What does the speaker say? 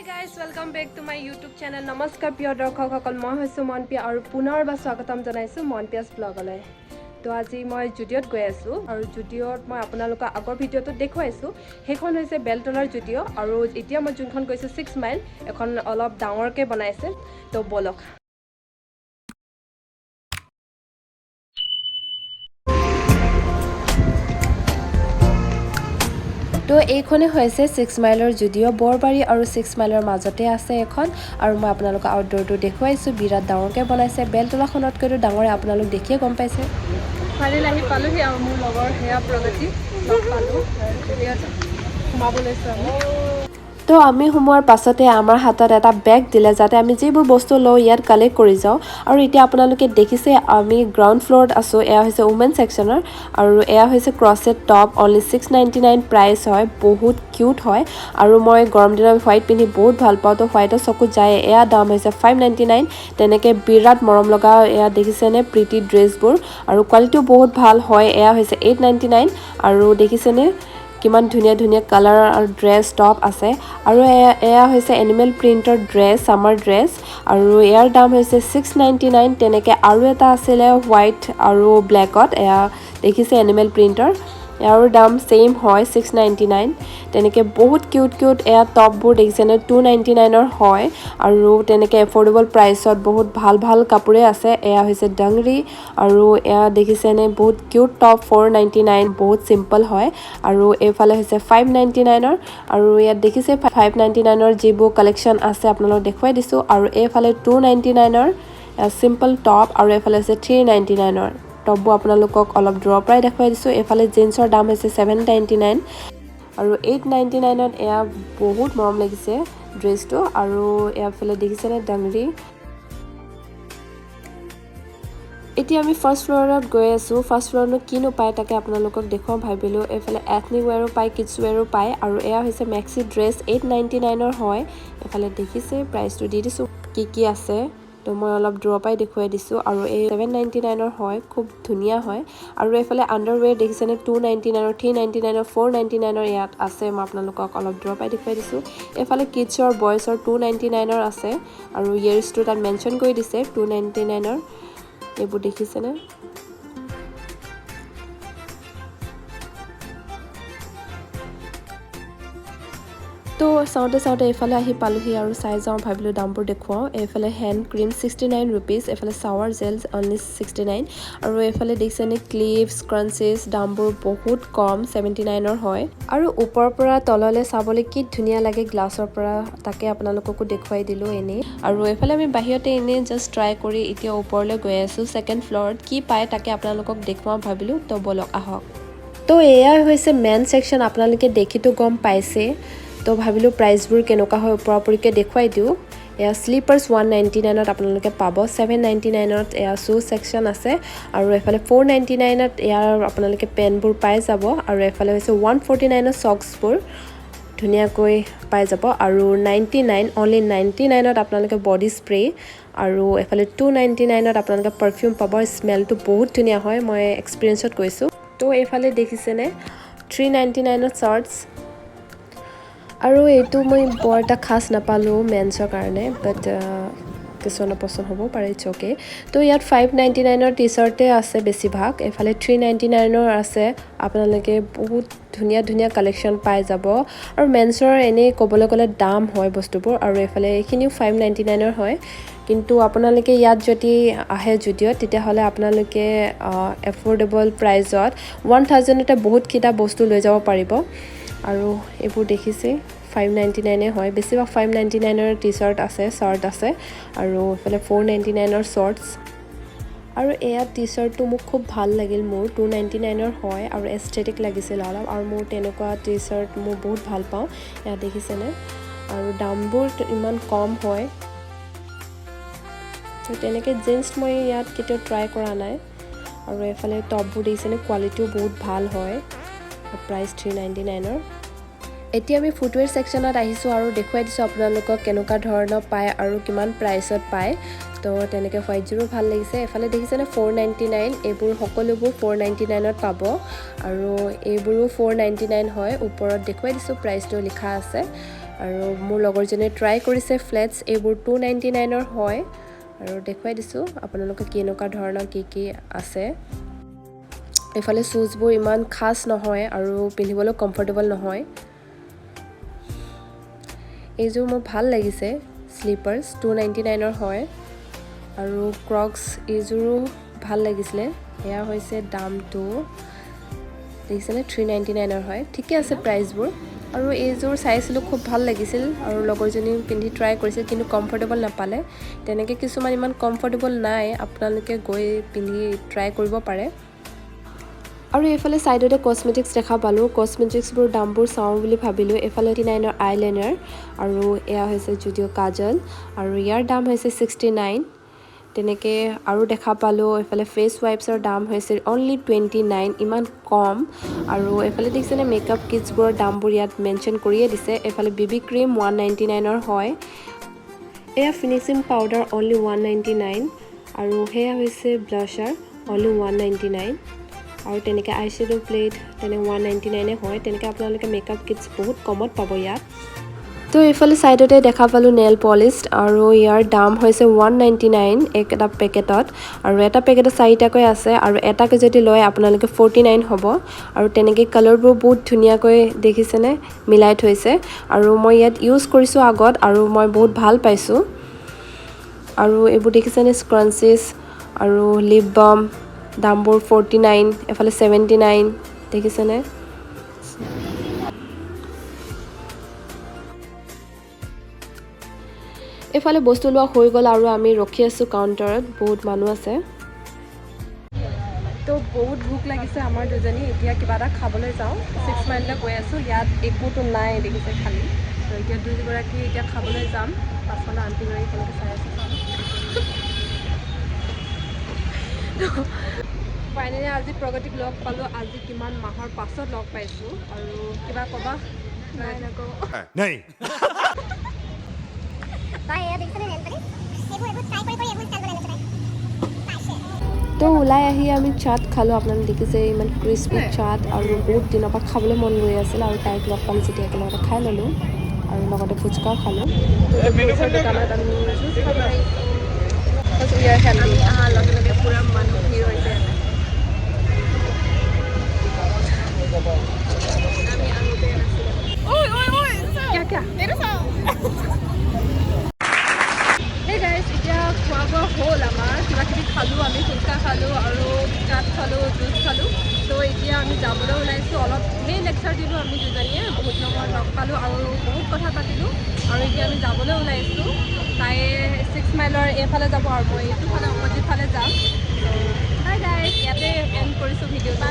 Guys, welcome back to my YouTube channel. নমস্কাৰ প্ৰিয় দৰ্শকসকল, মই হৈছোঁ মনপিয়া আৰু পুনৰবাৰ স্বাগতম জনাইছোঁ মনপিয়াছ ব্লগলৈ। তো আজি মই জুডিঅ'ত গৈ আছোঁ আৰু জুডিঅ'ত মই আপোনালোকৰ আগৰ ভিডিঅ'টোত দেখুৱাইছোঁ, সেইখন হৈছে বেলতলাৰ জুডিঅ' আৰু এতিয়া মই যোনখন গৈছোঁ 6 মাইল, এখন অলপ ডাঙৰকৈ বনাইছে। তো ব'লক। তো এইখনে হৈছে 6 মাইলৰ জুডিঅ'। বৰবাৰী আৰু 6 মাইলৰ মাজতে আছে এখন আৰু মই আপোনালোকক আউটডোৰটো দেখুৱাইছোঁ। বিৰাট ডাঙৰকৈ বনাইছে, বেলতলাখনতকৈতো ডাঙৰে, আপোনালোক দেখিয়ে গম পাইছে। ফাইনেল আহি পালোহি আৰু মোৰ লগৰ সেয়া প্ৰগতি লগ পালোঁ। জুডিঅ'ত সোমাব লৈছোঁ আমি। তো আমি সোমোৱাৰ পাছতে আমাৰ হাতত এটা বেগ দিলে, যাতে আমি যিবোৰ বস্তু লওঁ ইয়াত কালেক্ট কৰি যাওঁ। আৰু এতিয়া আপোনালোকে দেখিছে আমি গ্ৰাউণ্ড ফ্ল'ৰত আছোঁ। এয়া হৈছে উমেন ছেকশ্যনৰ আৰু এয়া হৈছে crochet top, only 699 price হয়। বহুত কিউট হয় আৰু মই গৰম দিনত হোৱাইট পিন্ধি বহুত ভাল পাওঁ, তো হোৱাইটৰ চকুত যায়। এয়া দাম হৈছে 599। তেনেকৈ বিৰাট মৰম লগা এয়া দেখিছেনে প্ৰিটি ড্ৰেছবোৰ আৰু কোৱালিটিও বহুত ভাল হয়। এয়া হৈছে 899 আৰু দেখিছেনে কিমান ধুনীয়া ধুনীয়া কালাৰ আৰু ড্ৰেছ টপ আছে। আৰু এয়া হৈছে এনিমেল প্ৰিণ্টৰ ড্ৰেছ, ছামাৰ ড্ৰেছ আৰু ইয়াৰ দাম হৈছে 699। তেনেকৈ আৰু এটা আছিলে হোৱাইট আৰু ব্লেকত, এয়া দেখিছে এনিমেল প্ৰিণ্টৰ, ইয়াৰো দাম ছেইম হয় 699। তেনেকৈ বহুত কিউট কিউট এয়া টপবোৰ দেখিছেনে, 299ৰ হয় আৰু তেনেকৈ এফৰ্ডেবল প্ৰাইচত বহুত ভাল ভাল কাপোৰে আছে। এয়া হৈছে ডাংৰি আৰু এয়া দেখিছেনে বহুত কিউট টপ, 499, বহুত চিম্পল হয়। আৰু এইফালে হৈছে 599ৰ আৰু ইয়াত দেখিছে 599ৰ যিবোৰ কালেকশ্যন আছে আপোনালোকক দেখুৱাই দিছোঁ। আৰু এইফালে 299ৰ চিম্পল টপ আৰু এইফালে হৈছে 399ৰ টপবোৰ, আপোনালোকক অলপ দূৰৰ পৰাই দেখুৱাই দিছোঁ। এইফালে জিন্সৰ দাম হৈছে 799 আৰু 899ত এয়া বহুত মৰম লাগিছে ড্ৰেছটো। আৰু এয়াফালে দেখিছেনে ডাংৰি। এতিয়া আমি ফাৰ্ষ্ট ফ্ল'ৰত গৈ আছোঁ। ফাৰ্ষ্ট ফ্ল'ৰনো কিনো পায় তাকে আপোনালোকক দেখুৱাওঁ ভাবিলোঁ। এইফালে এথনিক ৱেৰো পায়, কিডছ ৱেৰো পায় আৰু এয়া হৈছে মেক্সি ড্ৰেছ, 899ৰ হয়। এইফালে দেখিছে প্ৰাইচটো দি দিছোঁ কি কি আছে। তো মই অলপ দূৰৰ পৰাই দেখুৱাই দিছোঁ। আৰু এই 799ৰ হয়, খুব ধুনীয়া হয়। আৰু এইফালে আণ্ডাৰৱেৰ দেখিছেনে, 299ৰ, 399ৰ, 499ৰ ইয়াত আছে। মই আপোনালোকক অলপ দূৰৰ পৰাই দেখুৱাই দিছোঁ। এইফালে কিডছৰ, বয়ছৰ 299ৰ আছে আৰু ইয়েৰ্ছটো তাত মেনশ্যন কৰি দিছে। 299ৰ এইবোৰ দেখিছেনে? তো চাওঁতে চাওঁতে এইফালে আহি পালোহি আৰু চাই যাওঁ ভাবিলোঁ, দামবোৰ দেখুৱাওঁ। এইফালে হেণ্ড ক্ৰীম 69 ৰুপিজ, এইফালে শ্বাৱাৰ জেল অনলি 69 আৰু এইফালে দেখিছেনে ক্লিপ, স্ক্ৰাঞ্চিছ, দামবোৰ বহুত কম, 79ৰ হয়। আৰু ওপৰৰ পৰা তললৈ চাবলৈ কি ধুনীয়া লাগে গ্লাছৰ পৰা, তাকে আপোনালোককো দেখুৱাই দিলোঁ এনেই। আৰু এইফালে আমি বাহিৰতে এনেই জাষ্ট ট্ৰাই কৰি এতিয়া ওপৰলৈ গৈ আছোঁ। ছেকেণ্ড ফ্ল'ৰত কি পায় তাকে আপোনালোকক দেখুৱাওঁ ভাবিলোঁ। তো ব'লক, আহক। তো এয়াই হৈছে মেন ছেকশ্যন, আপোনালোকে দেখিতো গম পাইছে। তো ভাবিলোঁ প্ৰাইচবোৰ কেনেকুৱা হয় ওপৰা ওপৰিকৈ দেখুৱাই দিওঁ। এয়া শ্লিপাৰ্ছ 199ত আপোনালোকে পাব, 799ত এয়া শ্বু ছেকশ্যন আছে আৰু এইফালে 499ত ইয়াৰ আপোনালোকে পেণ্টবোৰ পাই যাব। আৰু এইফালে হৈছে 149ত চক্সবোৰ ধুনীয়াকৈ পাই যাব আৰু 99, অনলি 99ত আপোনালোকে বডি স্প্ৰে আৰু এইফালে 299ত আপোনালোকে পাৰফিউম পাব। স্মেলটো বহুত ধুনীয়া হয়, মই এক্সপিৰিয়েঞ্চত কৈছোঁ। তো এইফালে দেখিছেনে 399ত শ্বাৰ্টছ আৰু এইটো মই বৰ এটা খাচ নাপালোঁ মেন্সৰ কাৰণে, বাট কিছুমানৰ পচন্দ হ'ব পাৰে, it's okay. তো ইয়াত 599ৰ টি চাৰ্টে আছে বেছিভাগ, এইফালে 399ৰ আছে। আপোনালোকে বহুত ধুনীয়া ধুনীয়া কালেকশ্যন পাই যাব আৰু মেন্সৰ এনেই ক'বলৈ গ'লে দাম হয় বস্তুবোৰ। আৰু এইফালে এইখিনিও 599ৰ হয়। কিন্তু আপোনালোকে ইয়াত যদি আহে জুডিঅ'ত, তেতিয়াহ'লে আপোনালোকে এফৰ্ডেবল প্ৰাইজত 1000তে বহুতকেইটা বস্তু লৈ যাব পাৰিব। আৰু এইবোৰ দেখিছে, 599-এ হয়, বেছিভাগ 599ৰ টি চাৰ্ট আছে, চাৰ্ট আছে। আৰু এইফালে 499ৰ শ্বৰ্টছ আৰু এয়া টি চাৰ্টটো মোক খুব ভাল লাগিল মোৰ, 299ৰ হয় আৰু এস্থেটিক লাগিছিল অলপ আৰু মোৰ তেনেকুৱা টি চাৰ্ট মোৰ বহুত ভাল পাওঁ। এয়া দেখিছেনে? আৰু দামবোৰ ইমান কম হয়। তো তেনেকৈ জিন্স মই ইয়াত কেতিয়াও ট্ৰাই কৰা নাই। আৰু এইফালে টপবোৰ দেখিছেনে, কোৱালিটিও বহুত ভাল হয়, প্ৰাইচ 399ৰ। এতিয়া আমি ফুটৱেৰ ছেকশ্যনত আহিছোঁ আৰু দেখুৱাই দিছোঁ আপোনালোকক কেনেকুৱা ধৰণৰ পায় আৰু কিমান প্ৰাইচত পায়। তো তেনেকৈ হোৱাইটযোৰো ভাল লাগিছে। এফালে দেখিছেনে 499, এইবোৰ সকলোবোৰ 499ত পাব আৰু এইবোৰো 499 হয়। ওপৰত দেখুৱাই দিছোঁ, প্ৰাইচটো লিখা আছে। আৰু মোৰ লগৰজনে ট্ৰাই কৰিছে ফ্লেটছ, এইবোৰ 299ৰ হয়। আৰু দেখুৱাই দিছোঁ আপোনালোকে কেনেকুৱা ধৰণৰ কি কি আছে। এইফালে শ্বুজবোৰ ইমান খাচ নহয় আৰু পিন্ধিবলৈও কমফৰ্টেবল নহয়। এইযোৰ মোৰ ভাল লাগিছে, শ্লিপাৰ্ছ, 299ৰ হয়। আৰু ক্ৰক্স এইযোৰো ভাল লাগিছিলে। এয়া হৈছে দামটো, দেখিছেনে? 399ৰ হয়। ঠিকে আছে প্ৰাইচবোৰ। আৰু এইযোৰ চাইছিলোঁ, খুব ভাল লাগিছিল আৰু লগৰজনী পিন্ধি ট্ৰাই কৰিছিল, কিন্তু কমফৰ্টেবল নাপালে। তেনেকৈ কিছুমান ইমান কমফৰ্টেবল নাই, আপোনালোকে গৈ পিন্ধি ট্ৰাই কৰিব পাৰে। আৰু এইফালে ছাইডতে কচমেটিক্স দেখা পালোঁ। কচমেটিক্সবোৰ দামবোৰ চাওঁ বুলি ভাবিলোঁ। এইফালে 89ৰ আইলাইনাৰ আৰু এয়া হৈছে জুডিঅ' কাজল আৰু ইয়াৰ দাম হৈছে 69। তেনেকৈ আৰু দেখা পালোঁ এইফালে ফেচ ৱাইপছৰ দাম হৈছে অনলি 29, ইমান কম। আৰু এইফালে দেখিছেনে, মেকআপ কিটছবোৰৰ দামবোৰ ইয়াত মেনশ্যন কৰিয়ে দিছে। এইফালে বিবি ক্ৰীম 199ৰ হয়। এয়া ফিনিচিং পাউডাৰ অনলি 199 আৰু সেয়া হৈছে ব্লাছাৰ অনলি 199। আৰু তেনেকৈ আই শ্বেডো পেলেট তেনে 199-এ হয়। তেনেকৈ আপোনালোকে মেকআপ কিটছ বহুত কমত পাব ইয়াত। তো এইফালে ছাইডতে দেখা পালোঁ নেইল পলিচ আৰু ইয়াৰ দাম হৈছে 199 এটা পেকেটত আৰু এটা পেকেটত চাৰিটাকৈ আছে আৰু এটাকৈ যদি লয় আপোনালোকে 49 হ'ব। আৰু তেনেকৈ কালাৰবোৰ বহুত ধুনীয়াকৈ, দেখিছেনে, মিলাই থৈছে। আৰু মই ইয়াত ইউজ কৰিছোঁ আগত আৰু মই বহুত ভাল পাইছোঁ। আৰু এইবোৰ দেখিছেনে, স্ক্ৰাঞ্চিছ আৰু লিপ বাম, দামবোৰ 49, এফালে 79, দেখিছেনে? এইফালে বস্তু লোৱা হৈ গ'ল আৰু আমি ৰখি আছোঁ কাউণ্টাৰত, বহুত মানুহ আছে। তো বহুত ভোক লাগিছে আমাৰ দুজনী। এতিয়া কিবা এটা খাবলৈ যাওঁ। ছিক্স মাইললৈ গৈ আছোঁ। ইয়াত একোতো নাই, দেখিছে, খালী। তো এতিয়া দুয়োগৰাকী এতিয়া খাবলৈ যাম। পাছফালে আণ্টিগৰাকী কেনেকৈ চাই আছে চাওঁ। ফাইনেলি আজি প্ৰগতিক লগ পালোঁ। আজি কিমান মাহৰ পাছত লগ পাইছোঁ। আৰু কিবা ক'বা? নাই, নকওঁ। नहीं। তই এয়া দেখিছনে, নেল পালিচ এইবোৰ এইবোৰ ট্ৰাই কৰি কৰি এইবোৰ ষ্টাইল বনাই লৈছে তাই পাইছে। তো ওলাই আহি আমি চাট খালোঁ। আপোনালোকে দেখিছে, ইমান ক্ৰিস্পি চাট আৰু বহুত দিনৰ পৰা খাবলৈ মন গৈ আছিল আৰু তাইক লগ পালোঁ যেতিয়া একেলগতে খাই ল'লোঁ আৰু লগতে ফুচকাও খালোঁ। দোকানত আমি জুচ খাব আহিছোঁ। We are healthy. আমি অহাৰ লগে লগে পূৰা মানুহ ভিৰ হৈছে ইয়াতে। আমি আগতে নাছিলোঁ। क्या क्या? হে গাইজ, এতিয়া খোৱা বোৱা হ'ল আমাৰ। কিবা কিবি খালোঁ আমি, ফুচকা খালোঁ আৰু চাট খালোঁ, জুচ খালোঁ। তো এতিয়া আমি যাবলৈ ওলাইছোঁ। অলপ ধেৰ লেকচাৰ দিলোঁ আমি দুজনীয়ে। বহুত দিনৰ মূৰত লগ পালোঁ আৰু বহুত কথা পাতিলোঁ। আৰু এতিয়া আমি যাবলৈ ওলাইছোঁ। তাই ছিক্স মাইলৰ এইফালে যাব আৰু মই এইটো ফালে, অপজিট ফালে যাম। বাই গাইজ, ইয়াতে এণ্ড কৰিছোঁ ভিডিঅ'টো।